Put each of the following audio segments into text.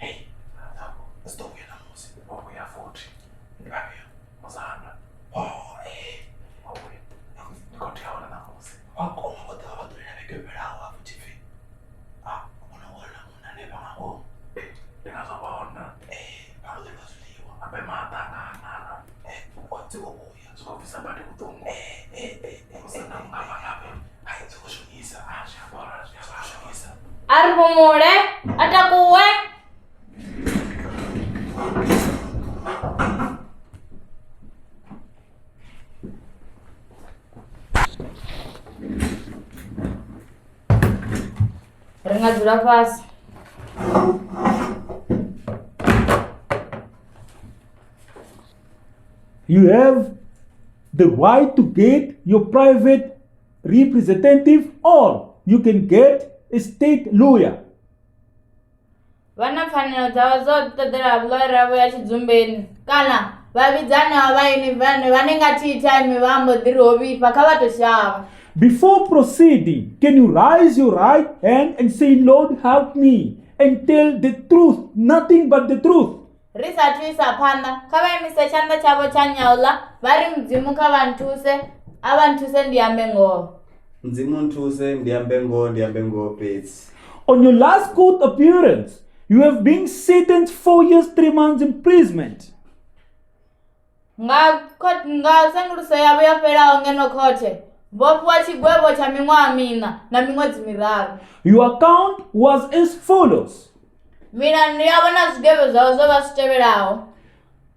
Hey, zwi ḓo vhuya ṋamusi. Vho vhuya futhi. Ndi vhafhio? Musanda. Oh, ee. Vho vhuya. Ndi khou tea hone ṋamusi. Vhakoma vho ḓa vha ḓulela vhege yo fhelaho hafho tshipfi a huna wana munna hanefha nga ngomu. Ndi ngazwo vha hone. Ee, vha khou ḓelwa zwiḽiwa. Habe maḓa nga nara. Ee, o dzi khou vhuya. Zwi khou bvisa badi vhuṱungu. Ee. Musanda ngafha ngafha. Hai, dzi khou shonisa. Ah, zwi a bora, zwi a Dzi khou shonisa. A ri fhumule, a takuwe. Ri nga dzula fhasi. You have the right to get your private representative or you can get a state lawyer. Vha na pfanelo dzavho dzo ṱoḓela ḽoyara yavho ya tshidzumbeni kana vha vhidzana vha yunivene vhane nga tea time vha mbo ḓi ri ho vhifha kha vha to shavha. Before proceeding, can you raise your right hand and say, Lord, help me, and tell the truth, nothing but the truth? Ri sa athu isa phanḓa, kha vha imise tshanḓa tshavho tsha nyauḽa vha ri, Mudzimu kha vha nthuse, a vha nthuse ndi ambe ngoho. Mudzimu nthuse ndi ambe ngoho, ndi ambe ngoho fhedzi. On your last court appearance, you have been sentenced 4 years, 3 months imprisonment. Nga nga tsenguluso yavho yo fhelaho ngeno khothe, vho fhiwa tshigwevho tsha miṅwaha miṋa na miṅwedzi miraru. Your account was as follows. Milandu yavho na zwigwevho zwavho zwo vha zwi tevhelaho.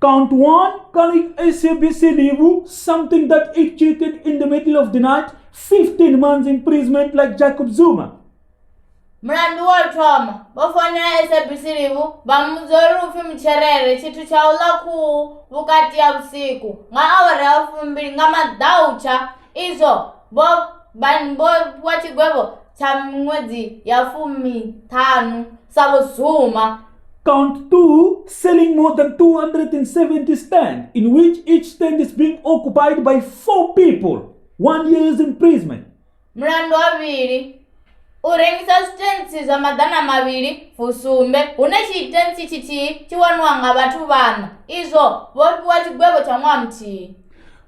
Count one, calling SABC Livu something that it cheated in the middle of the night, 15 months imprisonment like Jacob Zuma. Mulandu wa u thoma, vho founela SABC Livhu vha muvhudza uri u pfi Mutsherere tshithu tsha u ḽa khuhu vhukati ha vhusiku nga awara ya vhufumbili nga maḓautsha izwo vho vho fhiwa tshigwevho tsha miṅwedzi ya fumiṱhanu sa Vho Zuma. Count two, selling more than 270 stands, in which each stand is being occupied by four people, 1 year's imprisonment. Mulandu wa vhuvhili, u rengisa zwitentsi zwa maḓana mavhili fusumbe hune tshitentsi tshithihi tshi waniwa nga vhathu vhaṋa izwo vho fhiwa tshigwevho tsha ṅwaha muthihi.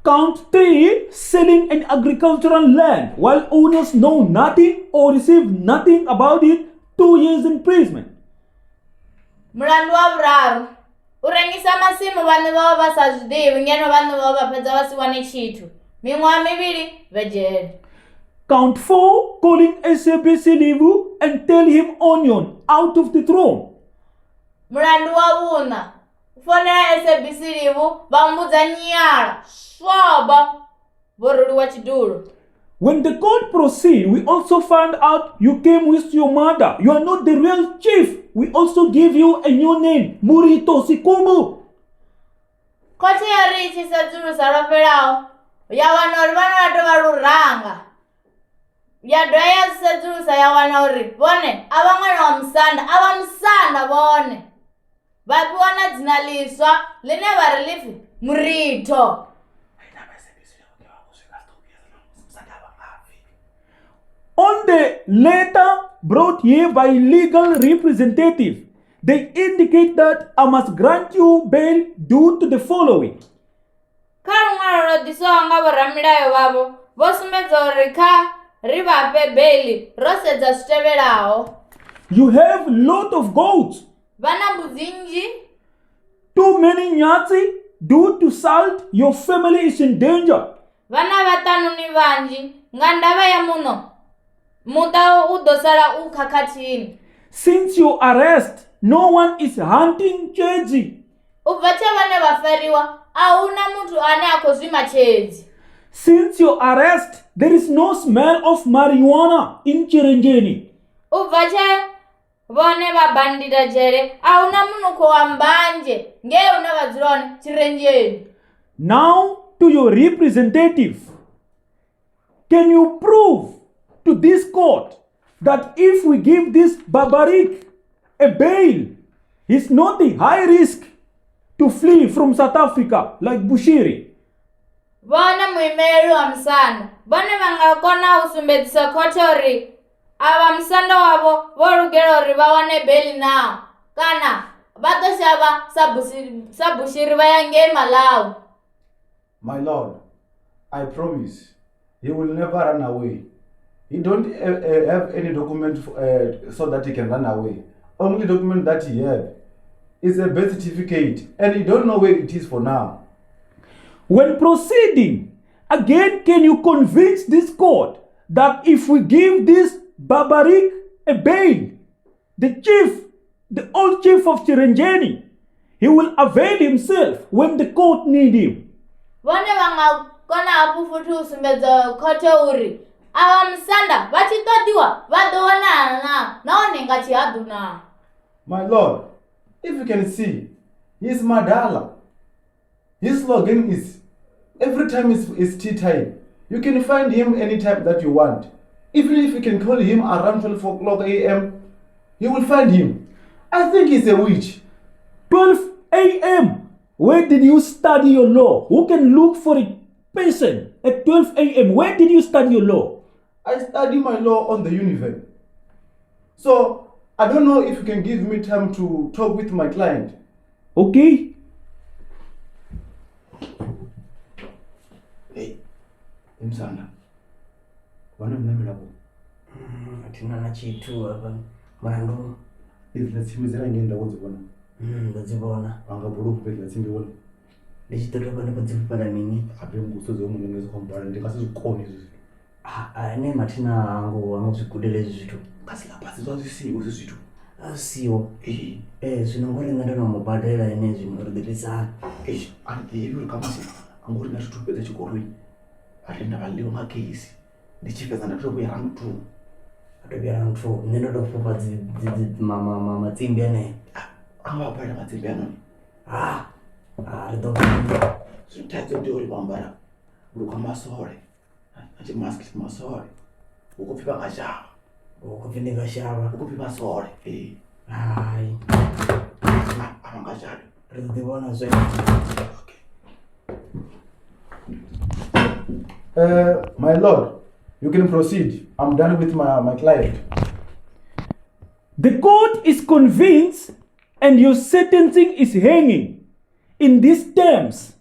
Count three, selling an agricultural land while owners know nothing or receive nothing about it, 2 years imprisonment. Mulandu wa vhuraru, u rengisa masimu vhaṋe vhao vha sa zwi ḓivhi ngeno vhaṋe vhao vha fhedza vha si wane tshithu, miṅwaha mivhili vhe dzhele. Count four, calling SABC Livu and tell him onion out of the throne. Mulandu wa vhuṋa, u founela SABC Livhu vha mmbudza nyala swobo vho ruliwa tshidulo. When the court proceed, we also find out you came with your mother. You are not the real chief. We also give you a new name, Murito Sikumbu. Khothe yo ri i tshi sedzulusa lwo fhelaho ya wana uri vhana vha tou vha luranga. Ya dovha ya sedzulusa ya wana uri vhone a vha ṅwana wa musanda, a vha musanda vhone. Vha fhiwa na dzina ḽiswa ḽine vha ri ḽi pfi Muritho. On the letter brought here by legal representative, they indicate that I must grant you bail due to the following. Kha luṅwalo lwo ḓiswaho nga vhoramilayo vhavho, vho sumbedza uri kha ri vha fhe beiḽi ro sedza zwi tevhelaho. You have lot of goats, Vha na mbudzi nnzhi, too many nyatsi, due to salt, your family is in danger. Vha na vhaṱanuni vhanzhi, nga ndavha ya muṋo, muṱa u ḓo sala u khakhathini. Since your arrest, no one is hunting Tshedzi. U bva tshe vhone vha fariwa, a hu na muthu ane a khou zwima tshedzi. Since your arrest, there is no smell of marijuana in Tshirenzheni. U bva tshe vhone vha bandita dzhele, a hu na munukho wa mbanzhe ngei hune vha dzula hone Tshirenzheni. Now to your representative. Can you prove to this court that if we give this barbaric a bail, he's not a high risk to flee from South Africa like Bushiri? Vhone muimeleli wa musanda vhone vha nga kona u sumbedzisa khothe uri avha musanda wavho vho lugela uri vha wane beiḽi naa? Kana vha ḓo shavha sa Bushiri vha ya ngei Malawi. My lord, I promise he will never run away. He don't have any document so that he can run away. Only document that he have is a birth certificate, and he don't know where it is for now. When proceeding, again, can you convince this court that if we give this barbaric a bail, the chief, the old chief of Tshirenzheni, he will avail himself when the court need him? Vhone vha nga kona hafhu futhi u sumbedza khothe uri avha musanda vha tshi ṱoḓiwa vha ḓo wanala naa, nahone nga tshihaḓu naa. My lord, if you can see, he is Madala. His slogan is, every time is tea time. You can find him anytime that you want. Even if you can call him around 12 o'clock AM, you will find him. I think he's a witch. 12 AM. Where did you study your law? Who can look for a person at 12 AM? Where did you study your law? I study my law on the universe. So, I don't know if you can give me time to talk with my client. Okay. Hey, Msana. Vana mnamela bo. Athina na tshithu hafha mulandu. Idzila tsimbi dzira ngei nda dzi vhona. Ndo dzi vhona. Vha nga bulu fhedzi tsimbi vhona. Ndi tshi ḓo tovha ndi khou dzi fhufhela mini? Habe nguso dzo muṋe ngezi khombala ndi nga si zwi kone izwi zwithu. Ane mathina hango zwi gudele hezwi zwithu. Nga si ḽa zwa zwi siho hezwi zwithu. A siho. Zwino ngori nṋe ndo no mu badela ene zwino ri ḓo itisa. A ni ḓivhi uri khamusi ngori nda zwithu fhedza tshikoloni a ri nda vha ḽiwa nga case ndi tshi fhedza nda to vhuya round 2. A to vhuya round 2 nṋe ndo to fhufha dzi matsimbi aneo. A nga vha badela matsimbi anoni. Ri ḓo zwino thaidzo ndi uri vha ambara vhulukha masole a tshi mask masole hu khou pfhi vha nga shavha. Hu khou pfhi ndi nga shavha. Hu khou pfhi masole. Hai. A vha nga shavhi. Ri ḓo ḓi vhona zwe. Okay. My lord, you can proceed. I'm done with my client. The court is convinced and your sentencing is hanging in these terms.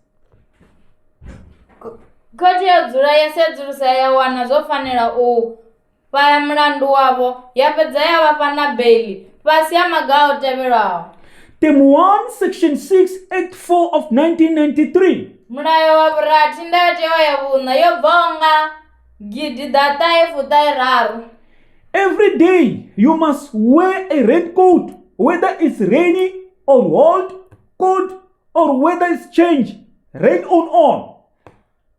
Khothe yo dzula ya sedzulusa ya wana zwo fanela u fha mulandu wavho ya fhedza ya vha fha na beili fhasi ha maga o tevhelaho. Term 1, Section 6, Act 4 of 1993. Mulayo wa vhurathi ndayotewa ya vhuṋa yo bvaho nga 1993. Every day you must wear a raincoat, whether it's rainy or hot, cold, or whether it's change, rain on on.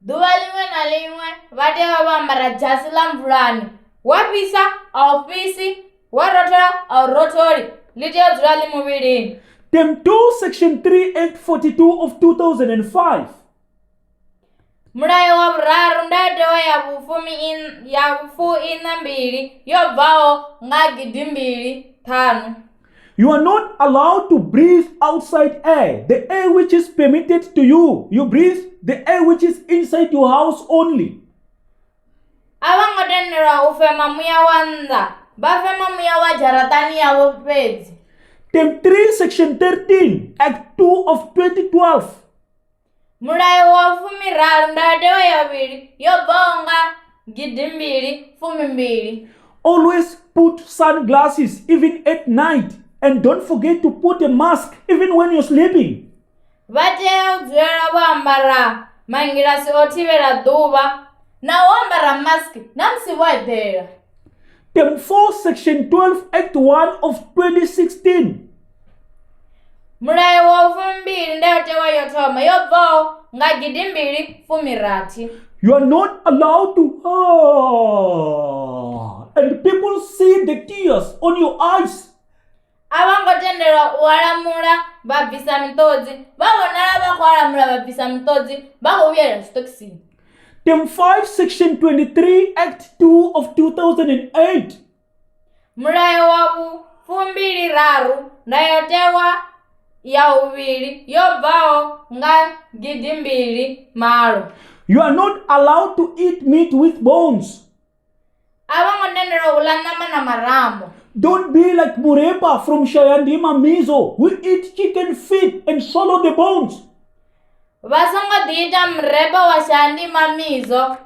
Ḓuvha ḽiṅwe na ḽiṅwe vha tea u vha ambara dzhasi ḽa mvulani. Wa fhisa a u fhisi, wa rothola a u rotholi, ḽi tea u dzula ḽi muvhilini. Term 2, Section 3, Act 42 of 2005. Mulayo wa vhuraru ndayotewa ya vhufuiṋa mbili yo bvaho nga 2005. You are not allowed to breathe outside air. The air which is permitted to you, you breathe the air which is inside your house only. A vha ngo tendelwa u fema muya wa nnḓa, vha fema muya wa dzharaṱani yavho fhedzi. Term 3, Section 13, Act 2 of 2012. Mulayo wa 13 ndayotewa ya vhuvhili yo bvaho nga 2012. Always put sunglasses even at night, and don't forget to put a mask even when you're sleeping. Vha tea u dzulela vho ambara mangilasi o thivhela ḓuvha na u ambara mask na musi vho eḓela. Term 4, Section 12, Act 1 of 2016. Mulayo wa 12 ndayotewa yo thoma yo bvaho nga 2016. You are not allowed to and people see the tears on your eyes. A vha ngo tendelwa u alamula vha bvisa miṱodzi, vha vhonala vha khou alamula vha bvisa miṱodzi vha khou vhuyelela zwiṱokisini. Term 5, Section 23, Act 2 of 2008. Mulayo wa 23 ndayotewa ya vhuvhili yo bvaho nga 2008. You are not allowed to eat meat with bones. A vha ngo tendelwa u ḽa ṋama na marambo. Don't be like Murepa from Shayandima Mizo who eat chicken feet and swallow the bones. Vha songo ḓiita Murepa wa Shayandima Mizo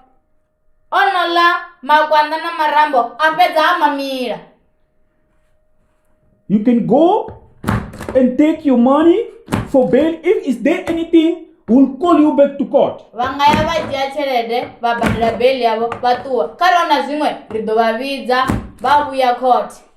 o no ḽa makwanḓa na marambo a fhedza a mamila. You can go and take your money for bail. If is there anything, we'll call you back to court. Vha nga ya vha dzhia tshelede vha badela beiḽi yavho vha ṱuwa. Kharali hu na zwiṅwe ri ḓo vha vhidza vha vhuya khothe.